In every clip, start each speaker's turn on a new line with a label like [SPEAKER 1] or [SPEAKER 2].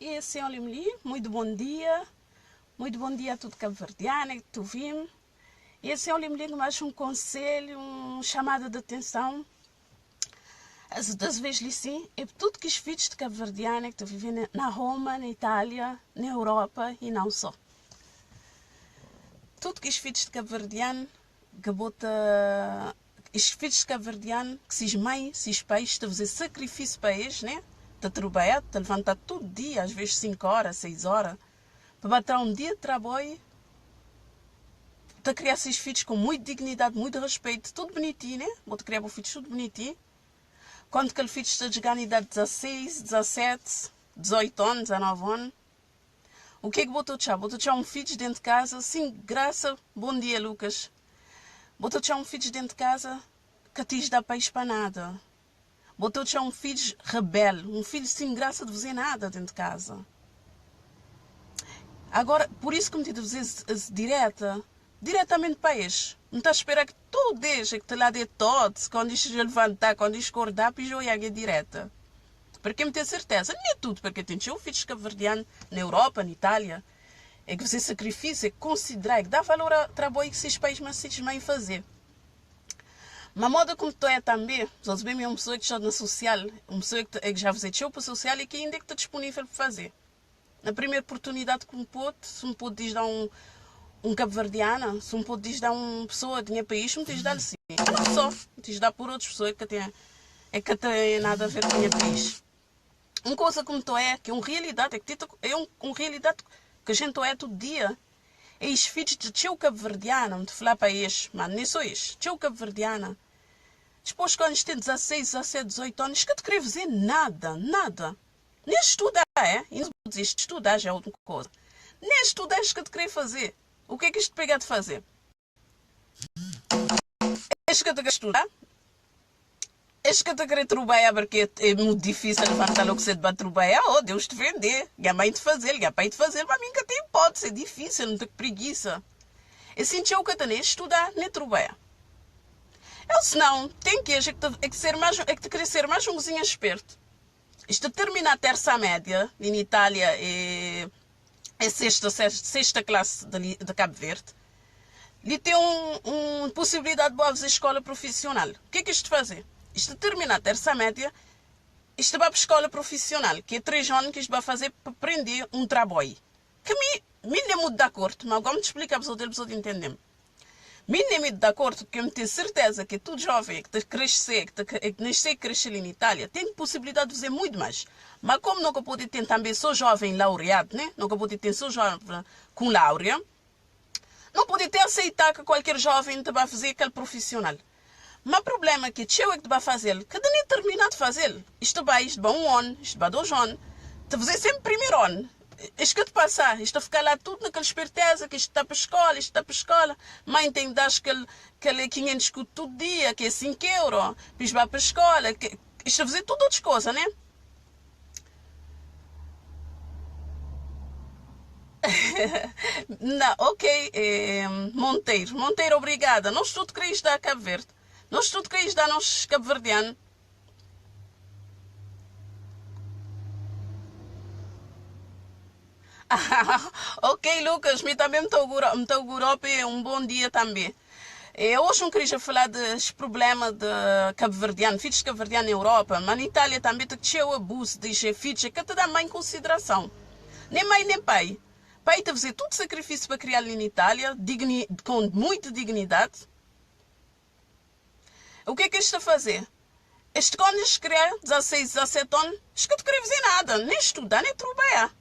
[SPEAKER 1] E Senhor Limli, muito bom dia. Muito bom dia a tudo cabo-verdiano que tu vim. E Senhor Limli, mais um conselho, uma chamada de atenção. As das vezes li sim, é tudo que os filhos de cabo-verdiano que tu vivem na Roma, na Itália, na Europa e não só. Tudo que os filhos de cabo-verdiano que bota os filhos de cabo-verdiano que se mãe, se os pais, te fazer sacrifício para eles, né? Te trabalhar, te levantar todo dia, às vezes 5 horas, 6 horas, para bater um dia de trabalho, te criar seus filhos com muita dignidade, muito respeito, tudo bonitinho, né? Vou te criar para filhos tudo bonitinho. Quando aquele filho está a chegar na idade de 16, 17, 18 anos, 19 anos, o que é que botou tchau? Botou tchau um filho dentro de casa, sim, graça, bom dia, Lucas. Botou tchau um filho dentro de casa que te dá país para nada. Botou tchau um filho rebelde, um filho sem graça de fazer nada dentro de casa. Agora, por isso que me tive de fazer direta, diretamente para eles. Não está a esperar que tu deixe, que te lá dê todo, quando isto levantar, quando isto acordar, para eu ir direta. Porque me tenho certeza, nem é tudo, porque tem um filho cabo-verdiano na Europa, na Itália, é que você sacrifício, é considerar, é que dá valor ao trabalho que esses pais mas mãe fazer. Mas a moda como tu é também, só se bem é uma pessoa que está na social, uma pessoa que, é que já fez para social e que ainda é que está disponível para fazer. Na primeira oportunidade que me pôde, se me pôde diz dar um cabo-verdiana, se me pôde diz dar uma pessoa de meu país, me diz dar sim. Não só, me diz dar por outras pessoas que tem, é que tem nada a ver com o meu país. Uma coisa como tu é, que é uma realidade, é que é uma realidade que a gente é todo dia. É os filhos de teu cabo-verdiano, me te falar para eles, mas nem só eles, teu cabo-verdiana. Depois, quando têm 16, 17, 18 anos, que te querer fazer nada, nada. Nem estudar, é? E não desiste, estudar já é outra coisa. Nem estudar que te querer fazer. O que é que isto pega de fazer? És que te quer estudar? És que te querer trabalhar porque é muito difícil levantar logo cedo para trabalhar? Oh, Deus te vender. E a mãe te fazer, e a pai te fazer, mas a mim que tem hipótese, é difícil, não tenho preguiça. E assim, eu que nem estudar, nem trabalhar. Eu, se não, tem que, é que, é que ser mais, é que te querer ser mais umzinho esperto. Isto termina a terça média, em Itália é sexta classe de Cabo Verde. E tem uma possibilidade de fazer escola profissional. O que é que isto fazer? Isto termina a terça média, isto vai para a escola profissional, que é 3 anos que isto vai fazer para aprender um trabalho. Que me nem muito de acordo, mas agora me te explica a pessoa, a pessoa entender-me. Me nem muito de acordo, porque eu me tenho certeza que tudo jovem que te crescer, que te, que nascer e crescer ali na Itália, tem possibilidade de fazer muito mais. Mas como nunca pode ter também sou jovem laureado, né? Nunca pode ter sou jovem com laurea, não pode ter aceitar que qualquer jovem te vai fazer aquele profissional. Mas o problema é que eu é que te vai fazer, que nem terminar de fazer. Isto vai, isto vai um ano, isto vai 2 anos, te fazer sempre primeiro ano. Isto que te passar, isto a ficar lá tudo naquela esperteza, que isto está para a escola, isto está para a escola. Mãe tem que dar aquele 500 escudo todo dia, que é 5 euros, depois vai para a escola, que, isto a fazer tudo outras coisas, né? Não, ok, Monteiro, Monteiro, obrigada. Nós tudo queremos dar a Cabo Verde. Nós tudo queremos dar nós cabo-verdiano. Ok, Lucas, me também me auguro um bom dia também. Hoje não queria falar dos problemas de cabo-verdiano, filhos de cabo-verdiano na Europa, mas na Itália também tem o abuso de filhos que te dá mãe em consideração. Nem mãe nem pai. Pai te fazer todo sacrifício para criar ali na Itália, com muita dignidade. O que é que isto a fazer? Este quando eles criar 16, 17 anos, acho que não queria fazer nada, nem estudar, nem trabalhar.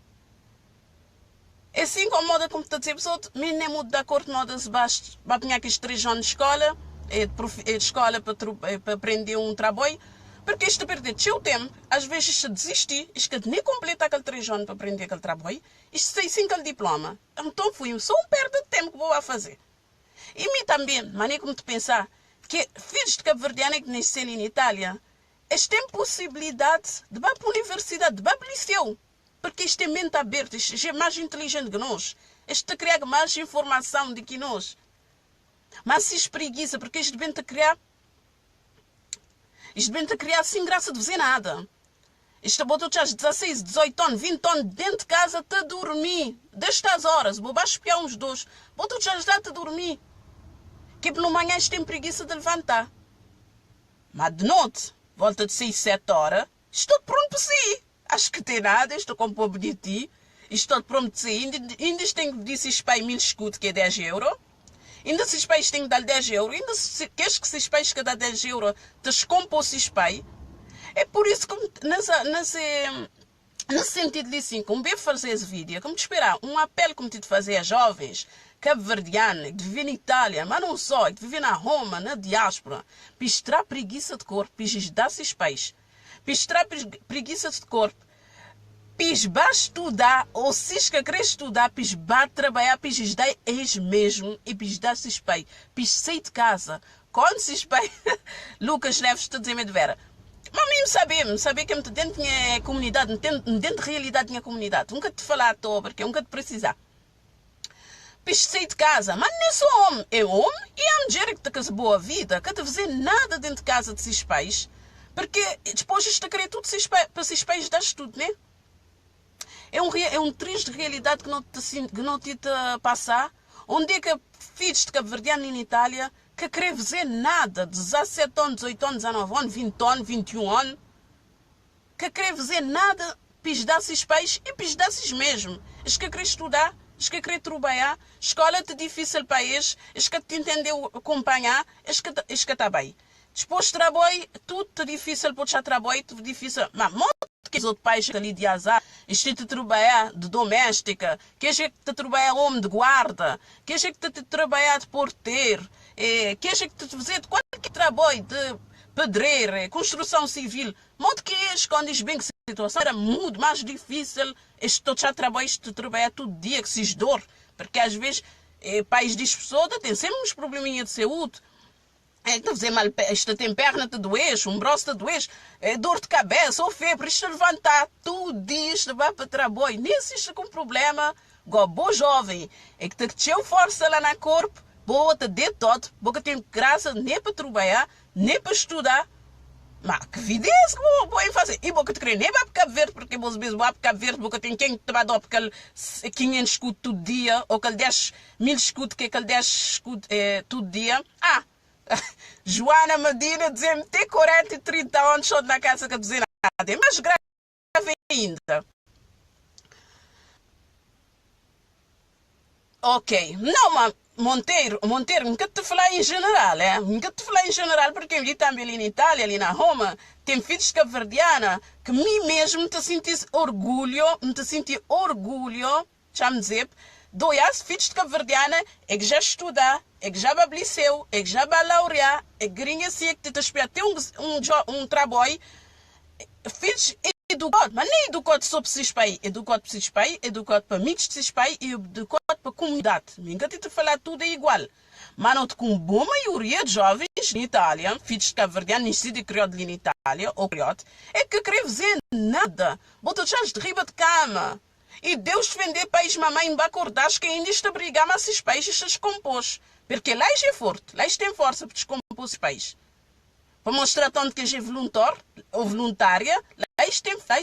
[SPEAKER 1] É assim como moda como está a dizer, pessoa, me nem mudo de acordo, moda se basta, vai apanhar aqueles 3 anos de escola, é de profi-, é de escola para tru-, é para aprender um trabalho, porque isto perder seu tempo, às vezes isto desistir, isto que nem completa aquele 3 anos para aprender aquele trabalho, isto sei sim aquele diploma. Então fui só um perda de tempo que vou lá fazer. E mim também, maneira como te pensar, que filhos de cabo-verdiano que nasceram na Itália, eles têm possibilidade de ir para a universidade, de ir para o liceu, porque isto é mente aberta, isto é mais inteligente que nós, isto te cria mais informação do que nós. Mas se espreguiça, porque isto devem te criar, isto devem te criar sem graça de fazer nada. Esta bota txas 16, 18 ano, 20 ano dentro de casa te dormir. Destas horas, vou espiar uns dois. Bota txas lá te dormir. Que pelo manhã tem preguiça de levantar. Mas de noite, volta de 6, 7 horas, estou pronto para sair. Acho que tem nada, estou com pobre de ti. Estou pronto para sair. Ainda, ainda tenho que pedir se pai 1000 escudo, que é 10 euros. Ainda se os pais têm que dar 10 euros. Ainda se queres que se pais que dá 10 euros, te escompam se pai. É por isso que nesse sentido de assim, como bem fazer esse vídeo, como te esperar, um apelo como te de fazer a jovens cabo-verdianos que vivem na Itália, mas não só, que vivem na Roma, na diáspora, pistrar preguiça de corpo, pis dar seus pais, pistrar preguiça de corpo, pis ba estudar, ou se que querer estudar, pis ba trabalhar, pis dar eles mesmo e pis dar seus pais, pis sair de casa. Quando seus pais, Lucas Neves, te dizer de vera. Mas mesmo saber, saber que eu dentro da minha comunidade, dentro da realidade da minha comunidade. Nunca te falar à toa, porque nunca te precisar. Pis sair de casa, mas nem sou homem, é homem e a mulher que te quer boa vida, que te fazer nada dentro de casa de seus pais, porque depois isto querer tudo seus pais, para seus pais dar tudo, né? É um triste realidade que não te passar. Onde é que filhos de cabo-verdiano na Itália que querer fazer nada, 17 anos, 18 anos, 19 anos, 20 anos, 21 anos, que querer fazer nada, pis dar seus pais e pis dar seus mesmo. Os que querem estudar, os que querem trabalhar, escola te difícil para eles, os que te entendeu acompanhar, os que está bem. Depois trabalho, tudo te difícil para já trabalho, tudo difícil. Mas muito que os outros pais ali de azar, isto te trabalhar de doméstica, que é que te trabalhar homem de guarda, que é que te trabalhar de porteiro, que é que te fazer de qualquer trabalho de pedreiro, construção civil. Modo que és, quando diz bem que a situação era muito mais difícil, este todo já trabalho, este trabalhar todo dia, que se dor, porque às vezes pais de pessoa têm sempre uns probleminha de saúde. É, te fazer mal, esta tem perna te does, um braço te does, é, dor de cabeça ou febre, isto levantar todo dia, isto vai para trabalho. Nem existe com problema, igual bom jovem, é que te tinha força lá na corpo, boa te dê todo, boa tem graça nem para trabalhar, nem para estudar. Mas que vida é essa que vou, vou fazer? E boca te querer nem vai para Cabo Verde, porque você mesmo vai para Cabo Verde, boca tem quem te vai dar aquele 500 escudo todo dia, ou aquele 10 mil escudo, que é aquele 10 escudo todo dia. Ah, Joana Medina dizer-me ter 40 e 30 anos só na casa que dizer nada. É mais grave ainda. Ok. Não, mas Monteiro, Monteiro, nunca te falar em geral, é? Nunca te falar em geral, porque eu também ali na Itália, ali na Roma, tem filhos cabo-verdiana que mim mesmo te senti orgulho, me te senti orgulho, chame dizer, dois filhos de cabo-verdiana é que já estuda, é que já vai liceu, é que já vai laurear, é que grinha assim, é que te espera ter um trabalho, filhos educado, mas nem educado só para seus pais, educado para seus pais, educado para amigos de seus pais e educado para a comunidade. Nunca te falar tudo é igual. Mas não com boa maioria de jovens na Itália, filhos de cabo-verdiano, nascido e criado ali na Itália, ou criado, é que querer fazer nada. Bota chás de riba de cama. E Deus defender país mamãe vai acordar que ainda está a brigar, mas esses países se descompôs. Porque lá é forte, lá tem força para descompor os países. Para mostrar tanto que é voluntário ou voluntária, lá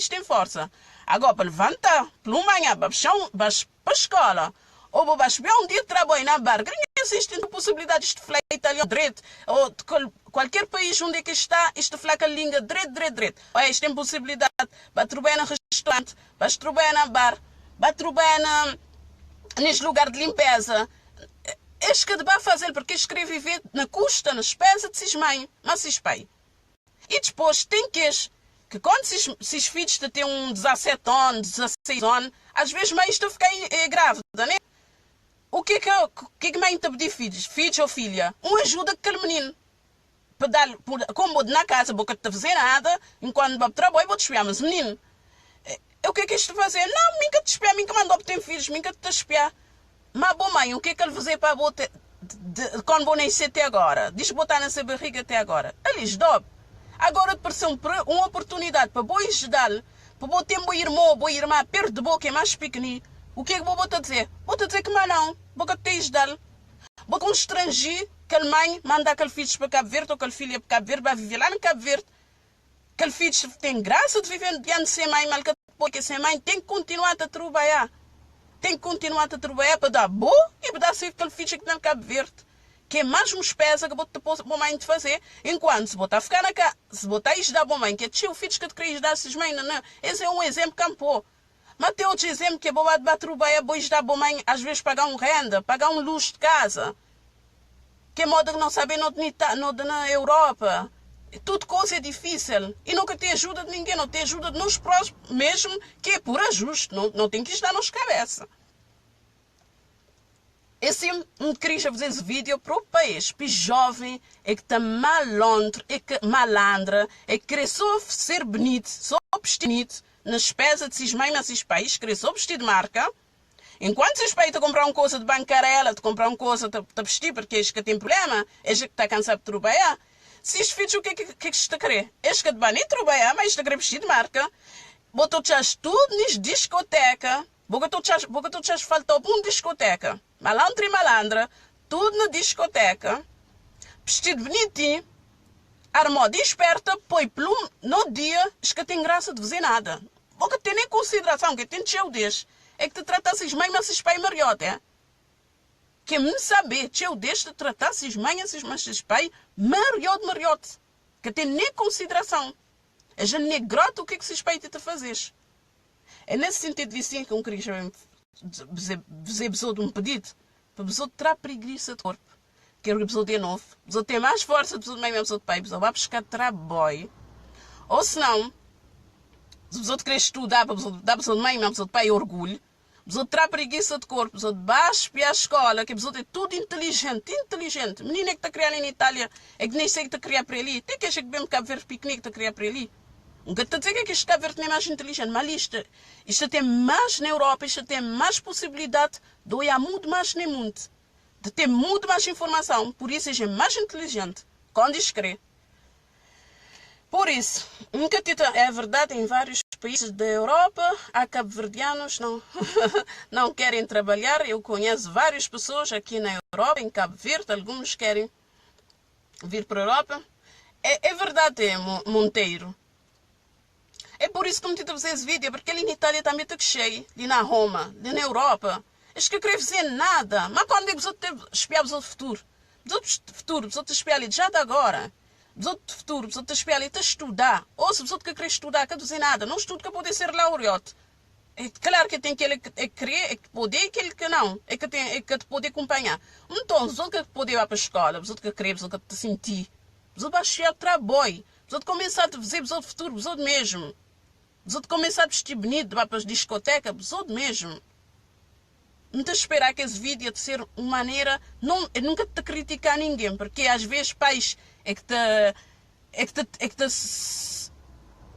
[SPEAKER 1] tem força. Agora, para levantar, pelo manhã, para para a escola, ou para um dia de trabalho na barca, não existe a possibilidade de falar italiano direito, ou de qualquer país onde é que está, isto falar com a língua direito, direito, direito. Olha, isto tem possibilidade para trabalhar no restaurante, para trabalhar na bar, para trabalhar neste lugar de limpeza. Este que vai fazer, porque este viver na custa, na despesa de seus mãe, mas seus pai. E depois tem que que quando esses filhos têm um 17 anos, 16 anos, às vezes mãe está a ficar grávida, né? O que é que mãe te pedir filhos? Filhos ou filha? Um ajuda aquele menino. Para dar, por, como na casa, boca te fazer nada, enquanto vai trabalho, vou te espiar, mas menino, o que é que isto fazer? Não, nunca te espiar, nunca mandou ter filhos, nunca te espiar. Mas, bom mãe, o que é que ele fazer para botar, quando vou nascer até agora? Diz botar nessa barriga até agora. Eles dó. Agora apareceu uma oportunidade para vou ajudar, para vou ter um irmão ou boa irmã perto de boca, é mais pequenino. O que é que vou botar a dizer? Vou te dizer que mas não, vou te ajudar. Vou constranger que a mãe manda aquele filho para Cabo Verde ou aquele filho para Cabo Verde, vai viver lá no Cabo Verde. Kel fidj ten grasa di vive dianti se mai, ma el ka pode ke se mai ten ki kontinua ta trubaiá. Ten ki kontinua ta trubaiá pa da bo i pa da se kel fidj ki na Cabo Verde. Ke más uns pesa ke bo ta pô bo mãe ta fazê. Enkuantu si bo ta fika na ka, si bo ta ijda bo mãe, ke txeu fidjus ka ta kre ijda ses mãe, na na. Es é un ezenplu ka N pô. Ma ten otus ezenplu ke bo ba ba trubaiá, bo ijda bo mãe, às ves pagá un renda, pagá un lus di kaza. Ke moda ke no sabe no di no di na Europa, tudu koza é difísil i no ka ten ajuda di ningen, no ten ajuda di nos próximo mesmu ke é por ajuste, no no ten ki ijda nos kabesa. É sim, N kris faze es video pro país, pi jovem é ki ta malondr, é ki malandra, é ki kre so ser bnit, so bsti bnit, na speza de sis mãe ma sis pai, es kre so bsti de marka, enquanto sis pai ta compra um koza de bancarela, ta compra um koza ta ta bsti porque es ka tem problema, es é ki ta kansa de trubaiá, sis fidjus o ke ke es ta kre? Es ka ta ba nem trubaiá, ma es ta kre bsti de marka, bo ta otxas tudo nes discoteca. Bo ka ta otxa, bo ka ta otxa falta-bu un diskoteka. Malandru i malandra, tudu na diskoteka, bistidu bunitinhu, armódu i sperta, poi plum no dia, es ka ten grasa di faze nada. Bo ka ten nen konsiderason, ke ten txeu des é ki ta trata ses mãe ma ses pai mariódi, é. Ke N sabe, txeu des ta trata ses mãe a ses ma ses pai mariódi mariódi, ka ten nen konsiderason. Es ja negrota u ke ki ses pai ti ta faze-s. É nesse sentido li sim que um queria dizer besouro um pedido pa besouro tra preguiça de corpo que o besouro é novo besouro tem mais força besouro de mãe besouro de pai besouro vai buscar trabalho ou se não se besouro querer estudar para besouro dar besouro de mãe besouro de pai orgulho besouro tra preguiça de corpo besouro baixo para a escola que besouro é tudo inteligente inteligente menina que está criando na Itália é que nem sei que está criar para ali tem que achar que bem Cabo Verde piquenique está criar para ali N ka ta dze ke kes Cabo Verde ten mais inteligente, ma li sta, sta ten mais na Europa, sta ten mais possibilidade de oiá mudo mais ne mundo, de ten mudo mais informação, por isso es é mais inteligente, quando es kre. Por isso, N ka ti ta, é verdade em vários países da Europa há cabo-verdianos não não querem trabalhar, eu conheço várias pessoas aqui na Europa, em Cabo Verde, alguns querem vir para Europa. É, é verdade, é, Monteiro. É por isso que eu te fazer esse vídeo, porque ali na Itália também está cheio, ali na Roma, ali na Europa. Eles que querem fazer nada. Mas quando é que os outros espiar os outros futuro? Os outros futuro, os outros espiar ali já de agora. Os outros futuro, os outros espiar ali, está a estudar. Ou se os outros que querem estudar, que dizer nada. Não estudo que pode ser laureate. É claro que tem aquele que é querer, é que poder e aquele que não, é que tem, é que te poder acompanhar. Então, os outros que poder ir para a escola, os outros que querer, os outros que te sentir, os outros vai chegar trabalho, os outros começar a te fazer, os outros futuro, os outros mesmo. Os outros começar a vestir bonito, vai para as discotecas, os outros mesmo. Não te esperar que esse vídeo te ser uma maneira, não, eu nunca te criticar ninguém, porque às vezes pais é que te É que te, é que te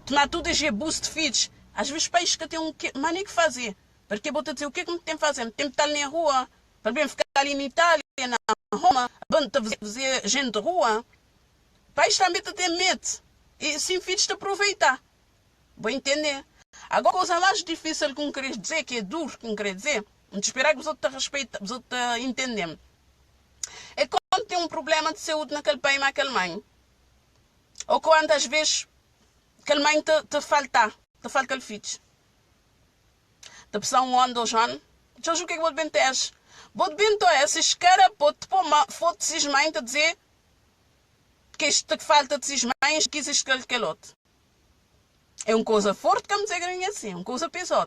[SPEAKER 1] tomar tudo é abuso de filhos. Às vezes pais que têm um que, mas nem que fazer. Porque vou te dizer o que é que me tem que fazer? Me tem que estar ali na rua, para bem ficar ali na Itália, na Roma, bem te fazer gente de rua. Pais também te têm medo. E sim filhos te aproveitar. Vou entender. Agora, a coisa mais difícil que um querer dizer, que é duro que um querer dizer, não te esperar que os outros te respeitem, os outros te entendem. É quando tem um problema de saúde naquele pai e naquela mãe. Ou quando às vezes aquele mãe te, te falta, te falta aquele filho. Te precisa um ano, dois anos. Já o que é que vou te bem ter? Vou te bem ter esses cara pode te pôr foto de mãe te dizer que isto te falta de mães que existe aquele aquele outro. É uma coisa forte que me dizer que assim, uma coisa pesada.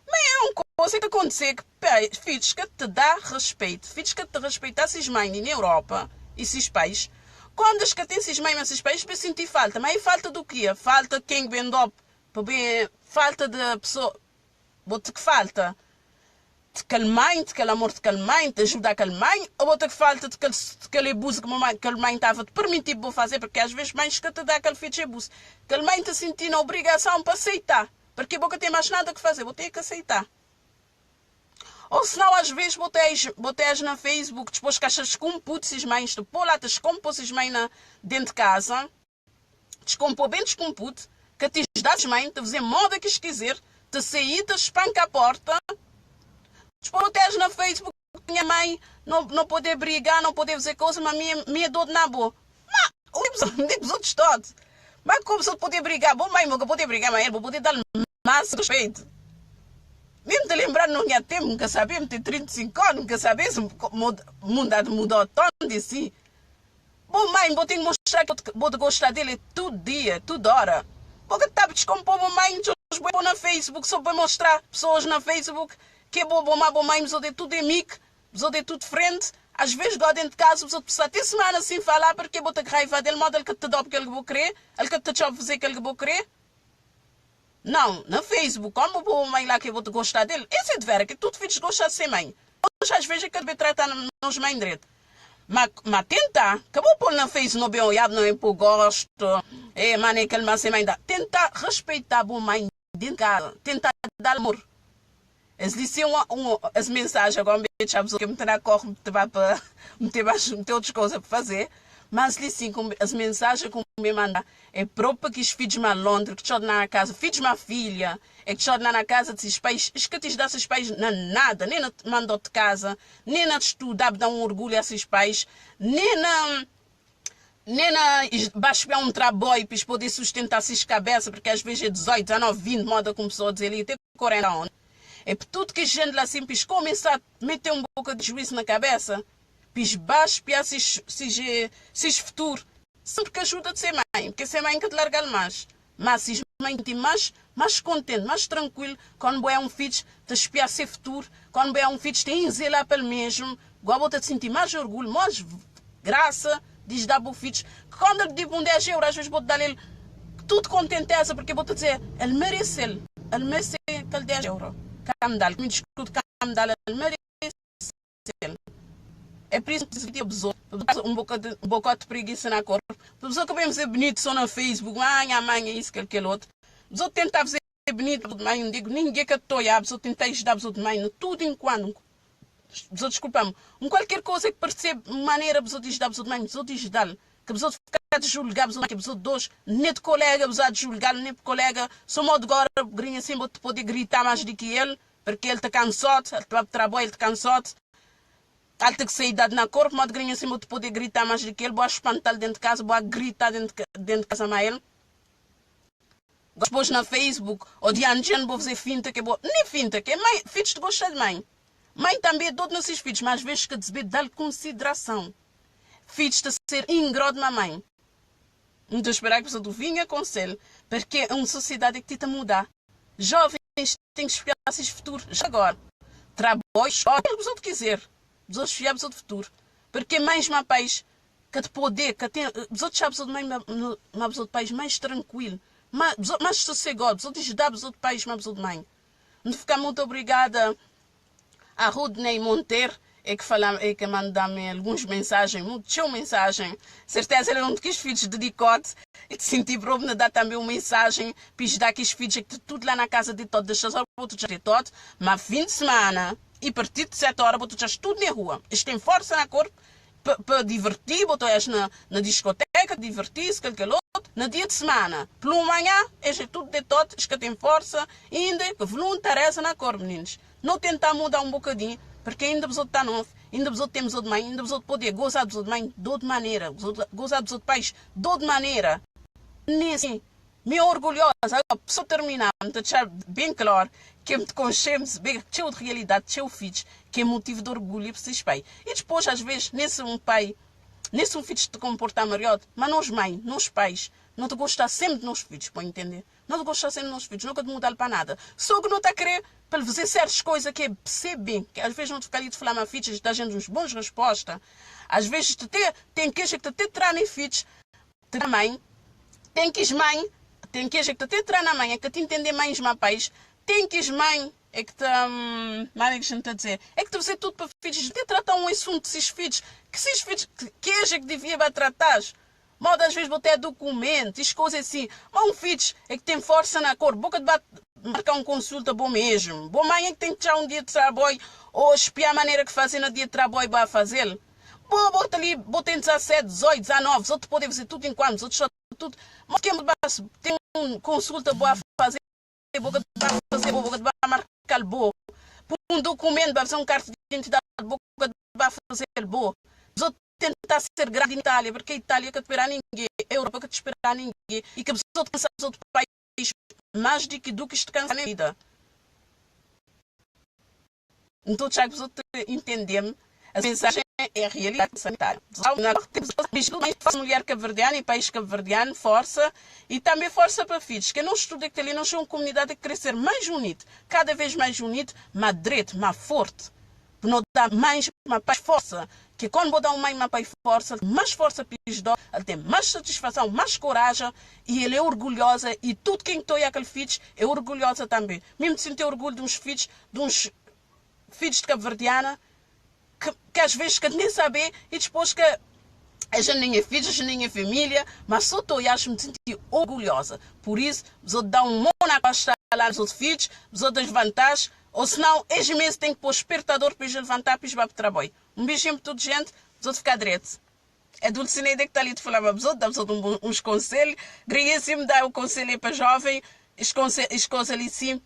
[SPEAKER 1] Mas é uma coisa que acontece que filhos que te dá respeito, filhos que te respeitam esses mães na Europa e esses pais, quando as que têm esses mães e esses pais, vai sentir falta. Mas é falta do quê? Falta de quem vem do falta de pessoa, bota que falta de calmante, aquele amor de calmante, ajuda a calmante, ou bota que falta de aquele, de aquele abuso que a que a mãe estava a te permitir vou fazer, porque às vezes mães que te dá aquele filho de abuso, que a mãe te sentir na obrigação para aceitar, porque boca tem mais nada que fazer, vou ter que aceitar. Ou senão às vezes botei, botei na Facebook, depois que achas com putz mães, tu pô lá, te escompôs mães na, dentro de casa, descompô bem descomputo, que te das mãe, te fazer moda que quiser, te sair, te espanca a porta, depois botei na Facebook, minha mãe não, não poder brigar, não poder fazer coisa, mas minha, minha dor na boa. Mas, o tipo os outros todos. Mas como se pode brigar? Bom mãe, nunca pode brigar, mas ele pode dar mais respeito. Mesmo te lembrar, não tinha tempo, nunca sabia, tem 35 anos, nunca sabia se mudar, mudou tanto assim. Bom mãe, vou ter que mostrar que vou gostar dele todo dia, toda hora. Porque tá descompor bom mãe, vou na Facebook, só para mostrar pessoas na Facebook que é bom, bom, bom mãe, mas de tudo é mic, mas de tudo frente. Às vezes, gosto dentro de casa, pessoa precisa até semana sem falar porque vou ter raiva dele, modo ele que te dá porque ele vou querer, ele que te deixa fazer aquele que vou querer. Não, na Facebook, como vou mãe lá que eu vou te gostar dele, esse é de vera, que tudo filhos gostam de ser mãe. Hoje às vezes é que deve tratar nos mãe direito. Mas tenta, que vou pôr na Face não bem olhado, não é por gosto, é, mano, é aquele mas mãe dá. Tenta respeitar a boa mãe dentro de casa, tentar dar amor. As disse um, as mensagens agora me deixa que me terá corre me vai para me ter mais me ter outras coisas para fazer, mas lhe sim as mensagens que me manda é próprio que os filhos mais Londres que choram na casa, filhos uma filha, é que choram na casa desses pais, os que te dá esses pais não nada, nem na mandou de casa, nem na estudar, dá um orgulho a esses pais, nem na nem na baixo um trabalho para poder sustentar essas cabeças, porque às vezes é 18, 19, 20, moda começou a dizer ali, até 40 anos. É por tudo que a gente lá sempre começa a meter um pouco de juízo na cabeça, pis baixo, piar esses, esses futuro. Sempre que ajuda de ser mãe, porque ser mãe que te larga mais. Mas se mãe te mais, mais contente, mais tranquilo, quando é um filho, te espiar ser futuro, quando é um filho, tem zelar pelo mesmo, igual te sentir mais orgulho, mais graça, diz dar bom filhos. Quando ele digo um 10 euros, às vezes vou dar ele tudo contenteza, porque vou te dizer, ele merece ele, ele merece aquele 10 euros. Cá me dá, me discuto, cá me dá, ele merece ele. É por isso que se besouro, um bocado, um bocado de preguiça na cor. Pessoa que vem ser bonito só no Facebook, ah, minha mãe é isso, aquele, aquele outro. Pessoa tentar fazer bonito, mãe, não digo ninguém que estou a pessoa tentar ajudar a pessoa de mãe, tudo enquanto. Pessoa, desculpa-me, um qualquer coisa que percebe maneira a pessoa de ajudar a pessoa de mãe, a pessoa de ajudar, que a pessoa de ficar de julgar, a pessoa que a pessoa de dois, nem de colega, a pessoa de julgar, nem de colega, só modo agora, grinha assim, vou te poder gritar mais do que ele, porque ele está cansado, ele está trabalho, ele está cansado. Ele tem que sair idade na corpo, modo grinha assim, vou te poder gritar mais do que ele, vou espantar dentro de casa, vou gritar dentro, dentro de casa mais ele. Depois na Facebook, ou diante vou fazer finta que vou. Nem finta, que é mãe, filhos de gostar de mãe. Mãe também é doido nesses filhos, mas às vezes que deve dar consideração. Filhos de ser ingrato de mamãe. Não estou a esperar que a pessoa do vinha aconselho, porque é uma sociedade que tenta mudar. Jovens têm que esperar esses futuros. Já agora. Trabalho, o que a pessoa quiser. Pessoas escolher a pessoa do futuro. Porque mães, má pais, que te poder, que tem, pessoa de pessoa de mãe, uma pessoa de pais mais tranquilo, mais, mais sossegado, pessoa de ajudar pessoa de pais, uma pessoa de mãe. Não ficar muito obrigada a Rudney Monteiro, é que fala, é que manda-me algumas mensagens, muitas mensagens. Certeza ele não quis filhos de dicote e te senti próprio dar também uma mensagem, para dar aqueles filhos que tudo lá na casa de todo, deixa só outro de todo, mas fim de semana e a partir de 7 horas boto já tudo na rua. Eles têm força na corpo para divertir, boto eles na, na discoteca, divertir-se, aquele outro, no dia de semana. Pelo manhã, eles é tudo de todo, eles que têm força, ainda que voluntarieza na cor, meninos. Não tentar mudar um bocadinho, porque ainda os outros está novo, ainda os outros temos outro mãe, ainda os outros poder gozar dos outros mãe de outra maneira, gozar dos outros pais de outra maneira. Nem assim, me orgulhosa, agora, só terminar, me deixar bem claro que me consciente, bem, cheio de realidade, cheio de filhos, que é motivo de orgulho para esses pais. E depois, às vezes, nesse um pai, nesse um filho te comportar melhor, mas nós mãe, nós pais, não te gostar sempre de nós filhos, pode entender? Não te gostar sempre de nós filhos, nunca te mudar para nada. Só que não está a querer para fazer certas coisas que é perceber que às vezes não te fica ali de falar mas filhos, dá gente uns bons respostas. Às vezes te ter, tem queixa que te ter traz filhos, te mãe, tem que mãe, tem queixa que te ter traz na mãe, é que te entender mães, má pais, tem que mãe, é que te, é que a gente está a dizer, é que te fazer tudo para filhos, te tratar um assunto desses filhos, que esses filhos, que queixa que devia tratar. Mal às vezes botar documentos, coisas assim. Mas um filho é que tem força na cor, boca de bate, marcar um consulta bom mesmo. Bom mãe é que tem que tirar um dia de trabalho ou espiar a maneira que fazem no dia de trabalho vai fazer. Boa, bota ali, bota em 17, 18, 19, os outros podem fazer tudo enquanto, os outros só tudo. Mas quem tem um consulta boa a fazer, boca de fazer, boca de marcar boa. Por um documento, vai fazer um carta de identidade, boca de fazer boa. Os outros tentar ser grande na Itália, porque a Itália ka ta spera ninguém, a Europa ka ta spera ninguém, e que pessoa cansa os outro país mais do que do que cansa na vida. Então, já que pessoa entender a mensagem é a realidade sanitária. Mulher cabo-verdiana e país cabo-verdiano, força, e também força para filhos, que não estuda que ali não é uma comunidade que crescer mais unida, cada vez mais unida, mais direito, mais forte. Não dá mais uma pai força, que quando vou dar uma mãe uma pai força, mais força para ele tem mais satisfação, mais coragem, e ele é orgulhosa, e tudo quem tem aquele filho é orgulhosa também. Mesmo sentir orgulho de uns filhos, de uns filhos de cabo-verdiana, que às vezes que nem saber, e depois que a gente nem é filho, a gente nem é família, mas só estou e acho me sentir orgulhosa. Por isso, vou dar um mão na costa lá nos outros filhos, vou dar vantagens, ou senão, eles mesmo têm que pôr despertador para eles levantar para eles para o trabalho. Um beijinho para toda gente, vou ficar direito. É Dulcineida que está ali de falar para os outros, dá uns conselhos. Queria me dar o conselho para jovem, escosa ali sim,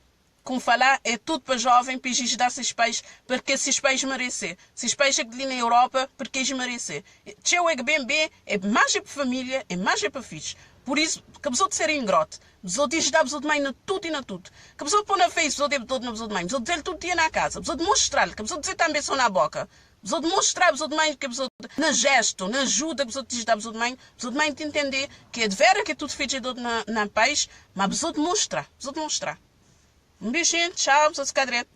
[SPEAKER 1] com falar é tudo para jovem, para ajudar esses pais, porque esses pais merecem. Se pais aqui na Europa, porque eles merecem. Teu é que bem bem, é mais é para família, é mais é para filhos. Por isso, que a pessoa de ser ingrato, a pessoa de ajudar a pessoa de mãe na tudo e na tudo. Que a pessoa põe na face, a pessoa deve todo na pessoa de mãe, a pessoa dizer tudo dia na casa, a pessoa de mostrar-lhe, que a pessoa dizer também só na boca. A pessoa de mostrar a pessoa de mãe, que a pessoa na gesto, na ajuda, a pessoa de ajudar a pessoa de mãe, a pessoa de mãe te entender que é de vera que é tudo feito na, na paz, mas a pessoa de mostrar, a pessoa de mostrar. Um beijinho, tchau, pessoa de ficar direito.